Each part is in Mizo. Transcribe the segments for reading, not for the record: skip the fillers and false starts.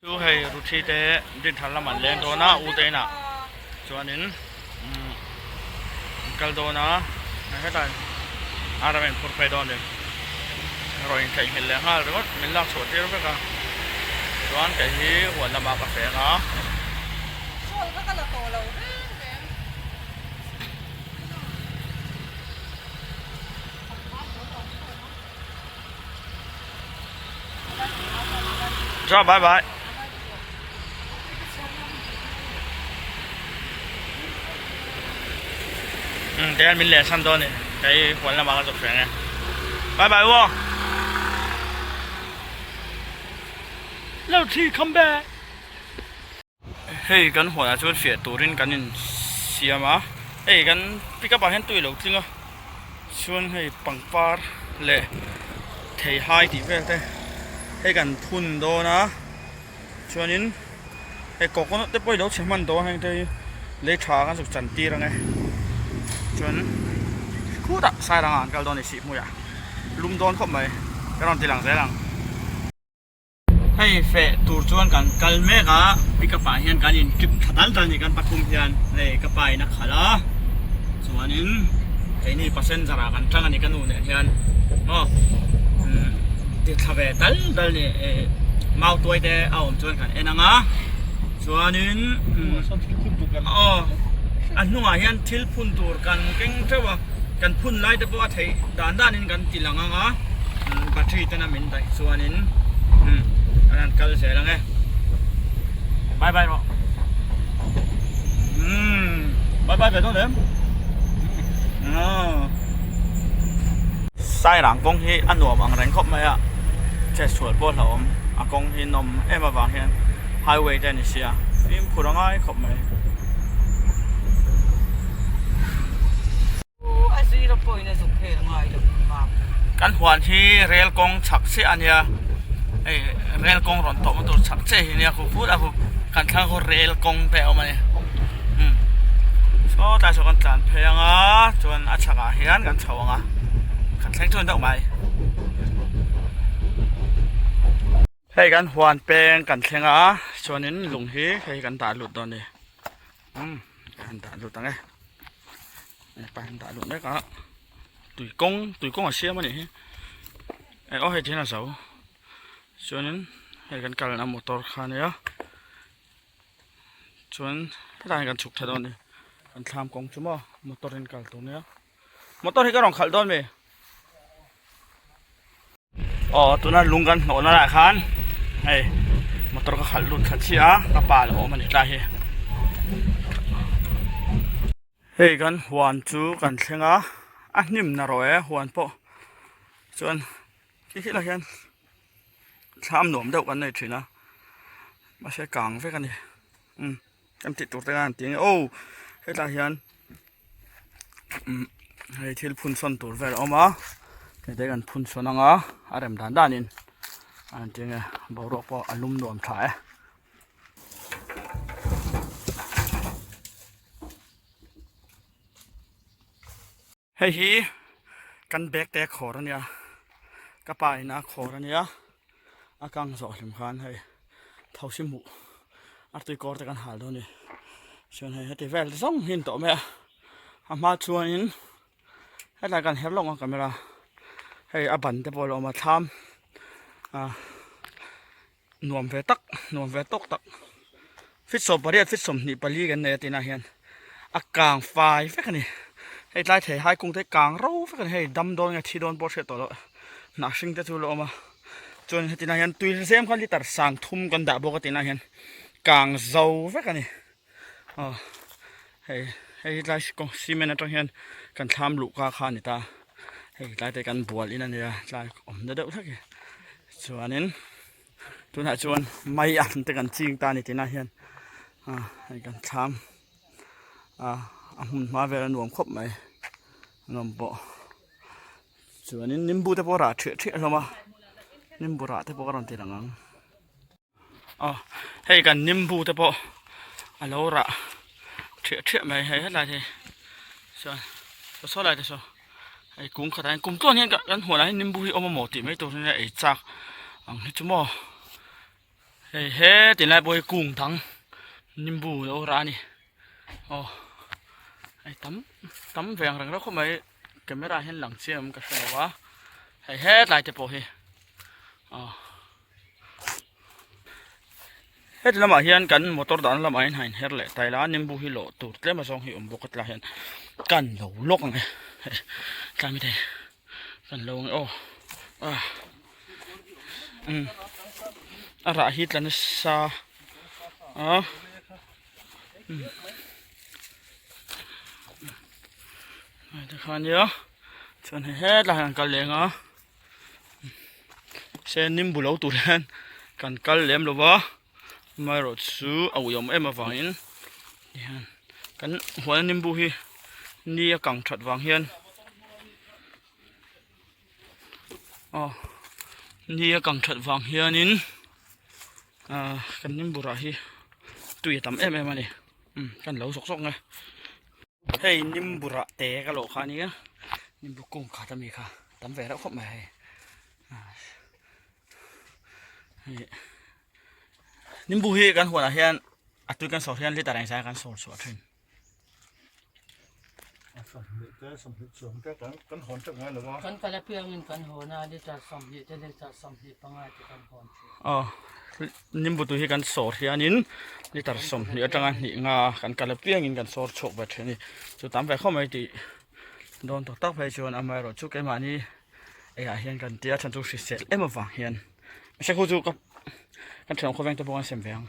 Chu hei Ruthi te Dinthar lam an leng dawn a, u te inah chuanin umm an kal dawn a, hetah a ram in phur phei dawn a ni. Rawn intheihnghilh leh nghal ringawt min lak chhuah tir vek a, chuan kei hi huan lamah ka feng a. Sawl kha ka la tawh lo reng reng. Cho bye bye. Ừ, thế mình lẹ sang đó này, cái quán là mà cái dọc này. Bye bye wo. Lâu thì come back. Hei kan huanah chuan fiah turin kan in siam a, hei kan pickup ah hian tui a lo tling a, chuan hei pangpar leh theihai tih vel te hei kan phun dawn a, chuanin hei coconut te pawh hi lo chhe hman tawh a heng te hi lei tha kan zuk chan tir ang e, chuan khutah sairangah an kal dawn a ni sihhmuiah lum dawn khawp mai ka rawn ti lang zel ang. Hei feh tur chuan kan kal mek a, pickup ah hian kan in trip tha dal dal a ni kan pathum hian hei ka pa in a khalh a chuanin keini passenger ah kan tang a ni ka nu nen hian maw umm ti thla ve dal dal a ni eh mau tuai te a awm chuan kan en ang a chuanin umm aw a hnungah hian thil phun tur kan keng teuh a kan phun lai te pawh a theih dan dan in kan ti lang ang a. Battery ten a min daih chuanin umm an han kal zel ang e bye bye rawh umm bye bye ve dawn em aw Sairang kawng hi a nuam ang reng khawp mai a chetsual pawh hlauhawm a kawng hi nawm em avang hian highway te a ni sia fimkhur a ngai khawp mai. Kan huan hi rel kawng chhak chiah a nia hei rel kawng rawn tawhna tur chhak chiah hi nia khu phut a khu kan thlang khu rel kawng te a awm a ni umm saw tlai saw kan tlan phei ang a chuan a chhak ah hian kan chho ang a kan thleng chun deuh mai. Hei kan huan peng kan thleng a chuanin lung hi hei kan dah lut dawn a ni umm kan dah lut ang e. Pa hian dah luh mek a tui kawng tui kawng a siam a nih hi eh aw hei ti hian a zo chuanin hei kan kalna motor kha a nia chuan hetah hian kan chhuk thla dawn a ni kan thlam kawng chu maw motor in kal tur a nia motor hi ka rawn khalh dawn mi aw tuna lung kan hnawh na lah khan hei motor ka khalh lut thla chiah a ka pa lo awm a ni tlai hi. Hei kan huan chu kan thleng a a hnim na rawh e huan pawh chuan khi khi lah hian thlam nuam deuh kan nei thin a mahse kang vek a ni umm kan tih tur te khan an ti ang e aw hetlai hian umm hei thil phun sawn tur vel a awm a hei te kan phun sawn ang a a rem dan dan in an ti ang e boruak pawh a lum nuam tha e. Hei hi kan bag te khawr a nia ka pa in a khawr a nia a kang zawh hlim khan hei thosi hmuh a tui kawr te kan hal dawn a ni chuan hei heti vel zawng hi a ni tawh mai a a hma chuanin hetlai kan her lawk ang camera hei a ban te pawh a lo awm a thlam ah. Nuam ve tak nuam ve tawk tak feet 18 feet 24 kan nei a tinah hian a kang fai vek a ni hei tlai thei hai kung te kang ro vek a ni hei dam dawn nge thi dawn pawh hriat tawh loh hnah hring te chu la awm a chuan heti lai hian tui zem kha liter sang thum kan dah bawk a tinah hian kang zo vek a ni aw hei hei tlai cement atang hian kan thlam luh ka kha a ni ta hei tlai te kan bual in a nia tlai awmna deuh hlek hi chuanin tunah chuan mai ang te kan ching ta a ni tinah hian ah hei kan thlam ah a hmun hma vel a nuam khawp mai nuam pawh chuanin nimbu te pawh a rah ṭhiah ṭhiah hlawm a nimbu rah te pawh ka rawn ti lang ang. Aw hei kan nimbu te pawh a lo rah ṭhiah ṭhiah mai hei hetlai te chuan saw saw lai te saw hei kung khatah hian kum tluan hian kan huanah hian nimbu hi a awm a maw tih mai tur hian a ei chak ang hi chu maw. Hei he tilai pawh hi kung dang nimbu lo rah a ni aw hei tam tam ve ang reng reuh khawp mai camera ah hian lang chiang awm ka hre lo a hei hetlai te pawh hi aw heti lamah hian kan motor dahna lamah hian a inher leh ta ila nimbu hi lawh tur tlem azawng hi awm bawk a tlaiah hian kan lo lawk ang e hei tlai maithei. Kan lo ang e aw ah umm a rah hi tla nasa a umm hei tikhan nia chuan hei hetlai ah hian kan kal leng a se nimbu lo tur hian kan kal lem lo va amaherawh chu a uiawm em avangin tihian kan huan a nimbu hi ni a kang that vang hian aw ni a kang that vang hianin ah kan nimbu rah hi tui a tam em em a ni umm kan lo zawk zawk ang e hei nimbu rah te ka lawh kha a nia nimbu kung khat ami kha tam ve reuh khawp mai hei hei nimbu hi kan huanah hian a tui kan sawr hian liter engzah kan sawr chhuah thin. Kan kal apiangin kan hawn a liter 20 te liter 25 te kan hawn thin. Aw nimbu tui hi kan sawr hianin liter 20 atanga hnih nga kan kal apiangin kan sawr chhuak ve thin a ni chu tam ve khawp mai tih dawn tak tak phei chuan amaherawhchu chu keimahni Eiah hian kan tia chhan chu hrisel em avang hian mihring ho chu ka kan thian khawveng te pawh an sem ve ang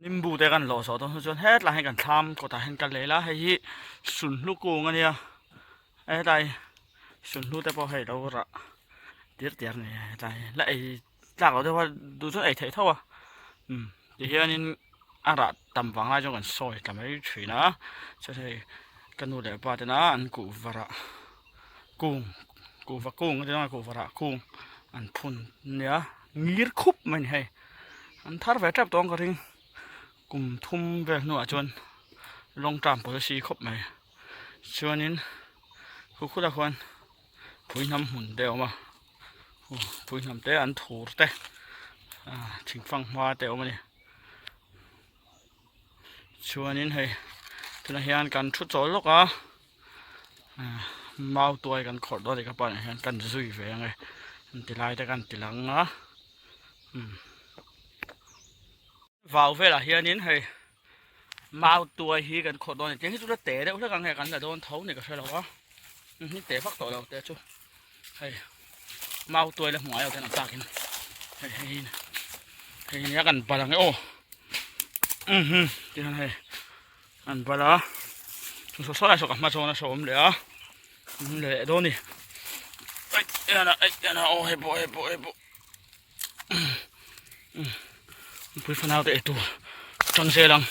nimbu te kan lawh zawh dawn hnu chuan hetlai hian kan thlam kawtah hian kan lei la hei hi sunhlu kung a nia hetlai sunhlu te pawh hei lo rah tir tiar a ni hetlai hi la ei tlak loh deuh a duh chuan ei theih tho a umm tihianin a rah tam vang lai chuan kan sawi ta mai thin a chuan hei ka nu leh pa tena an kuhva rah kung kuhva kung a ti dawn a kuhva rah kung an phun ania ngir khup mai a ni hei an thar ve tep tawh ang ka ring kum thum vel hnuah chuan long term policy khawp mai chuanin khu khulah khuan phui hnam hmun te a awm a phui hnam te an thur te ah thingfang hma te a awm a ni chuanin hei tunah hian kan thu chawl lawk a ah mau tuai kan khawrh dawn a ni ka pa nen hian kan zui ve ang e an ti lai te kan ti lang a umm vau velah hianin hei mau tuai hi kan khawrh dawn a ni tiang hi chu la te deuh hlek ang hei kan la dawn tho ni ka hre lo a ni te vak tawh lo te chu hei mau tuai la hmu ngai lo ten an takin hei hei hei nia kan bal ang e aw um tihian hei an bal a chu saw saw lai saw ka hma zawn a saw awm leh a leh dawn ni ai ena ai ena aw hei pawh hei pawh hei pawh Pui fanau te eitur tang zel ang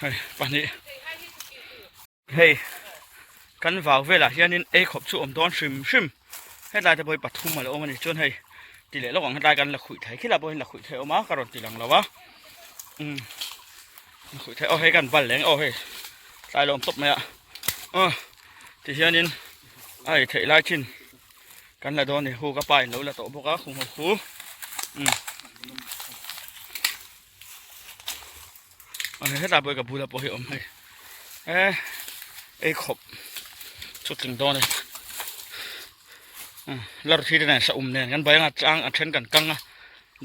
hei pahnih hei kan vau velah hianin ei khawp chu awm dawn hrim hrim hetlai te pawh hi pathum a lo awm a ni chuan hei ti leh lawk ang hetlai kan la khuih thei khilai pawh hian la khuih thei a awm a ka rawn ti lang lo a umm la khuih thei aw hei kan bal leng aw hei tlai lawm tawp mai a aw ti hianin a ei theih lai chin kan la dawn a ni hu ka pa in lo la tawh bawk a khum ho khu umm a hetah pawh hi ka bula pawh hi a awm hei e ei khawp chu tling dawn a ni umm lar thi te nen sa um nen kan bai anga chang a then kan kang a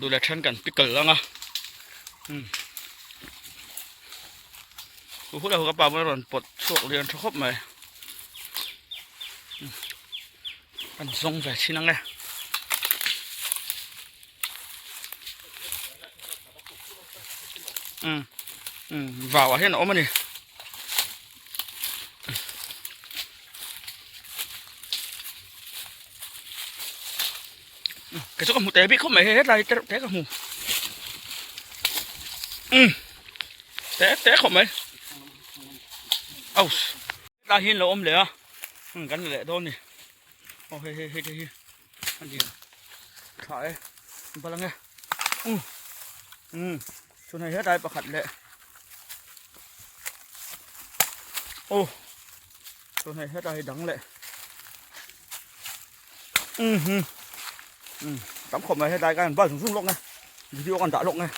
duh leh then kan pickle anga umm hu hu ka pa pawh a rawn pawt chhuak lian tha khawp mai kan zawng ve thin ang e. Um um vau ah hian a awm a ni. Kei chu ka hmu te bik khawp mai hei hetlai te reuh te ka hmu um te te khawp mai aus hetlai hi an lo awm leh a um kan la leh dawn a ni aw hei hei hei te hi a ni thla e bal ang e um um chuan hei hetlai pakhat leh aw chuan hei hetlai hi dang leh. Um um tam khawp mai hetlai khan bal zung zung lawk nge video kan dah lawk nge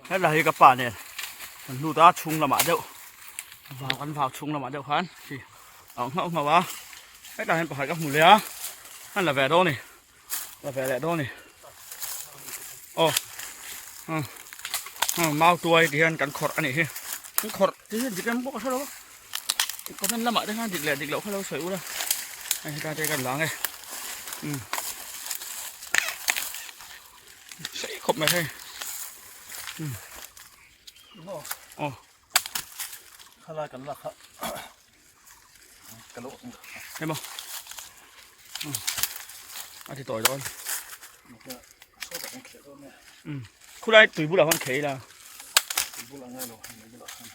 helai hi ka pa nen kan lut a chhung lamah deuh vau kan vau chhung lamah deuh khan khi a awm nghauh nghauh a hetah hian pakhat ka hmu leh a an la ve dawn a ni la ve leh dawn a ni aw um mau tuai ti hian kan khawrh a nih hi kan khawrh ti hian dik em pawh ka hre lo a comment lamah te khan dik leh dik loh kha lo sawi ula hei hetlai te kan lang e um. Sei khawp mai hei. Aw. Khalai kan lak kha. Ka lo awm. Hei maw. A ti tawi dawn. Khulai tui bulah khan khei la. Tui bulah ngai lo, hei bulah khan.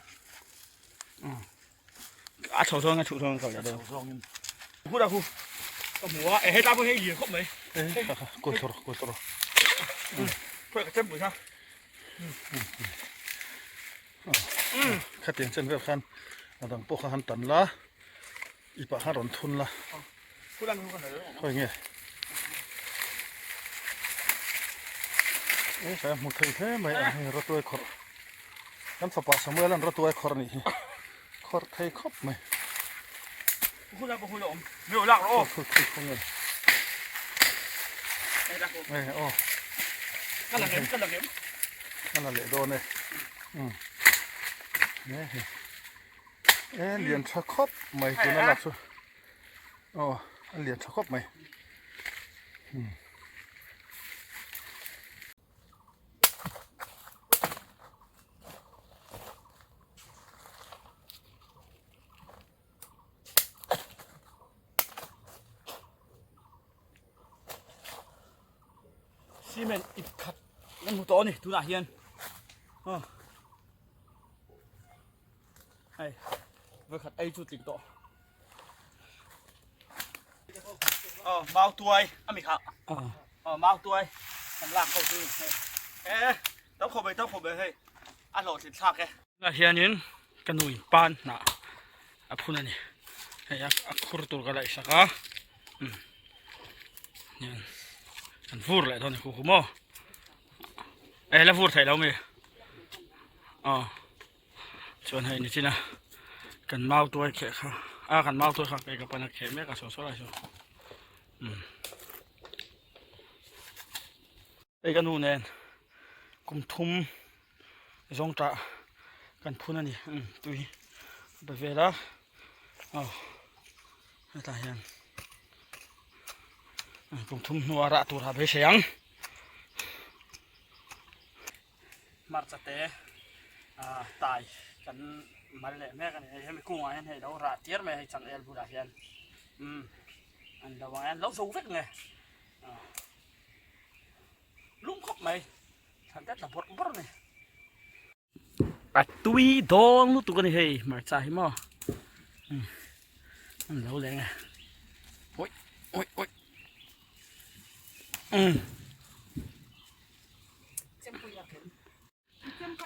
A chho zawng a chhuh zawng ka chho zawngin. Khu da khu. Ka hmu a, e heta pawh hei lian khawp mai. Kawi thawr kawi thawr. Khawi ka chem pui kha. Khatiang chen vel khan a dang pawh kha han tan la, i pah khan rawn thun la. Khawi nge? E sai hmu thei hle mai ang hei rawtuai khawrh. Kan fapa Samuel an rawtuai khawrh anih hi. Khawrh thei khawp mai. Hula pawh hula awm. Mi aw lak rawh aw. Khul khul khul nge. E aw. Ka la ngem ka la ngem. Ka la leh dawn e. Um. E he. E lian tha khawp mai tuna lak chu. Aw a lian tha khawp mai. Um. Cement ip khat kan hmu tawh a ni tunah hian aw hei vawikhat ei chu tling tawh aw mau tuai a mi kha aw mau tuai kan lak ho chu hei e tau khawp mai tau khawp mai hei a hlawhtlin thlak e tunah hianin ka nu in pan hnah a phun a ni hei a khur tur ka laih sak a umm hian kan vur leh dawn a ni khu khu maw e la vur theih lo mi aw. Chuan hei nichin a kan mau tuai kheh kha a kan mau tuai kha kei ka pan a kheh mek a saw saw lai saw umm hei ka nu nen kum thum zawng tah kan phun a ni umm tui a pe vel a aw hetah hian kum thum hnuah rah tur a beisei ang. Hmarcha te tai kan mal leh mek a ni hei hemi kungah hian hei lo rah tir mai a hei changel bulah hian umm an lo ang hian lo zo vek nge lum khawp mai thlan te tla bawrh bawrh a ni. A tui dawng lutuk a ni hei hmarcha hi maw umm an lo leng e awi awi awi umm.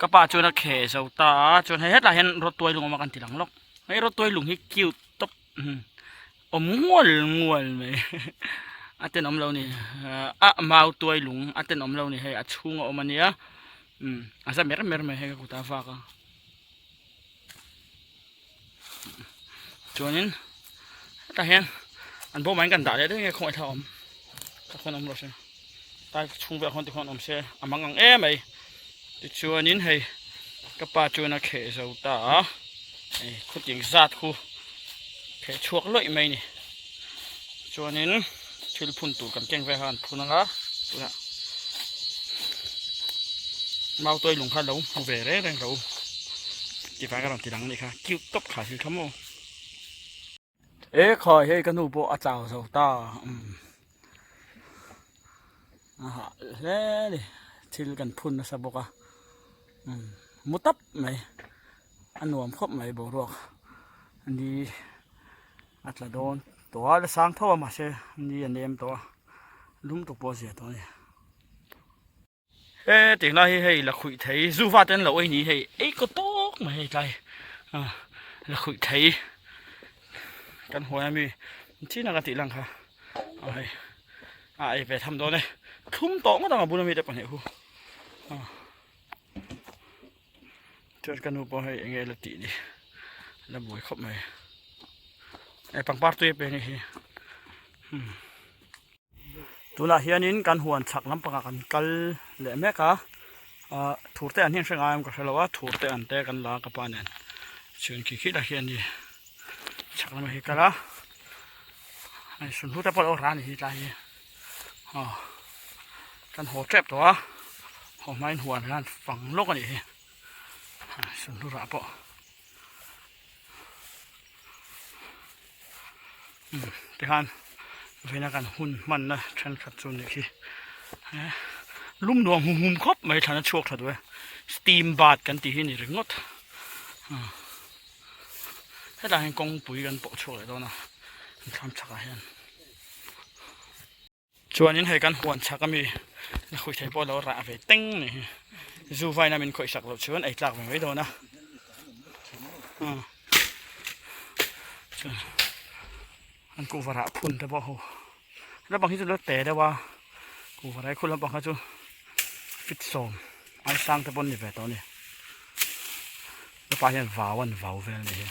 Ka pa chuan a kheh zo ta a chuan hei hetlai hian rawtuai lung a awm a kan ti lang lawk hei rawtuai lung hi cute tawp awm ngual ngual mai a tenawm lo ni ah mau tuai lung a tenawm lo ni hei a chhung a awm ania a za mer mer mai hei ka kut a vak a chuanin hetah hian an bawmah hian kan dah leh daih nge khawngaih thlak awm ka khawn awm rawh se tai chhung velah khawn tikhawn awm se a mang ang em mai tichuanin hei ka pa chuan a kheh zo ta a hei khawtiang zat khu kheh chhuak lawih mai a ni chuanin thil phun tur kan keng vel kha an phun anga tunah mau tuai lung kha lo hmu ve reng reng lo tivai ka rawn ti lang anih kha cute tawp kha thil kha maw e khawi hei ka nu pawh a chau zo ta umm a hah hle a ni thil kan phun nasa bawk a umm mu tap mai a nuam khawp mai boruak ni. A tla dawn tawh a la sang tho a mahse ni a nem tawh a lum tuk pawh a zia tawh a ni. He tih lai hi hei la khuih thei zu va te an lo ei ni hei ei kaw tawk mai hei tlai a la khuih thei kan huai ami. Chin a ka tih lang kha aw hei a ei ve tham dawn e thlum tawh ngawt ang a bula mite pahnih hu chuan ka nu pawh hei enge la tih ni la buai khawp mai e pangpar tui a pe anih hi tunah hianin kan huan chhak lampangah kan kal leh mek a ah thur te an hi an hre ngai em ka hre lo a thur te an te kan la a ka pa nen chuan khi khi lah hi a ni. Chhak lamah hi kal a hei sunhlu te pawh a lo rah a ni hi tlai hi aw kan haw tep tawh a haw hmain huan hian fang lawk a nih hi sunhlu rah pawh umm tikhan vawiina kan hun hmanna thenkhat chu a nih hi lum nuam hum hum khawp mai thlan a chhuak tha duh e steam bath kan tih hi a ni ringawt. Hetah hian kawngpui kan pawh chhuak leh dawn a thlam chhakah hian chuanin hei kan huan chhak ami la khawi thei pawh a lo rah ve teng a ni hi zu vaina min khawih sak loh chuan ei tlak ve mai dawn a chuan an kuhva rah phun te pawh ho lampang hi chu la te deuh a kuhva rai khu lampang kha chu fit sawm ai sang te pawh an ni ve tawh a ni. Ka pa hian vau an vau vel a ni hi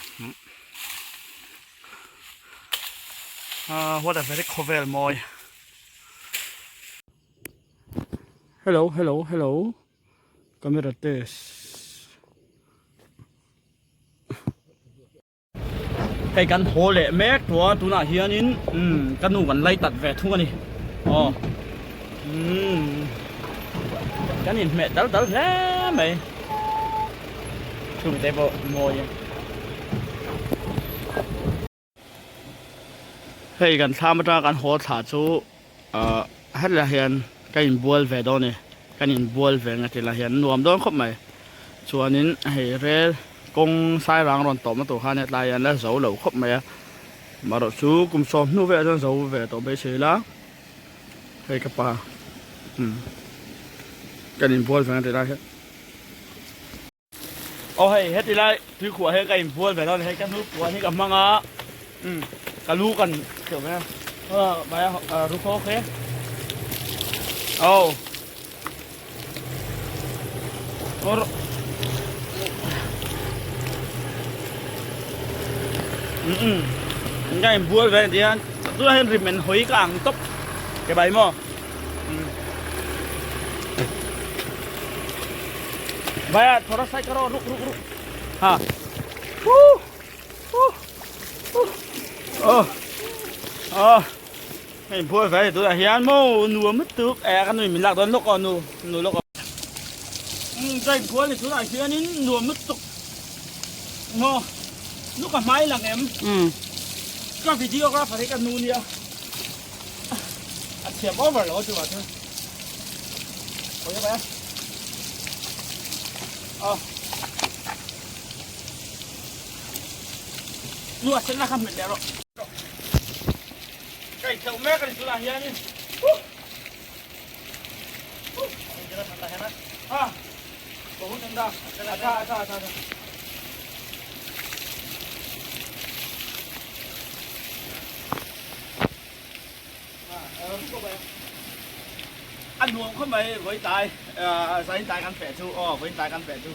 ah what a very khawvel mawi hello hello hello camera test hei kan haw leh mek tawh a tunah hianin umm ka nu kan lai tat ve thung a ni aw umm kan inhmeh dal dal hle mai chhungte pawh mawi a. Hei kan thlam atanga kan haw thla chu ahh hetlaiah hian ka inbual ve dawn a ni kan inbual ve ang a ti lai hian nuam dawn khawp mai chuanin hei rel kawng sairang rawn tawpna tur khan hetlai hian la zo lo khawp mai a marawh chu kum sawm hnu velah chuan zo ve tawh mai si ila hei ka pa umm kan inbual ve ang a ti lai hian. Aw hei heti lai tuikhuah hi ka inbual ve dawn a ni hei ka hnu puan hi ka hmang a umm ka lu kan tleuh mai a mai a rukho khi aw umm ka inbual ve a ni a tunah hian rim en hawi ka ang tawp ke bai maw. Bhaiya thoda side karo ruk ruk ruk ha Woo Woo Woo Oh Oh Hei buai ve tu hian mo nuam lutuk e ka nui min lak dawn lawk aw nu nu lawk aw um kai buai ni tunah hianin nuam lutuk mo nu ka hmai lang em um ka videographer hi ka nu nia A thiam over lo chu ah chuan Khawi a Aw Nu a sen na kha hmet leh rawh Ka intleuh mek a ni tunah hianin Ha Bahut thanda Atha atha atha atha A nuam khawp mai vawi tlai zain tlai kan feh chu aw vawi tlai kan feh chu.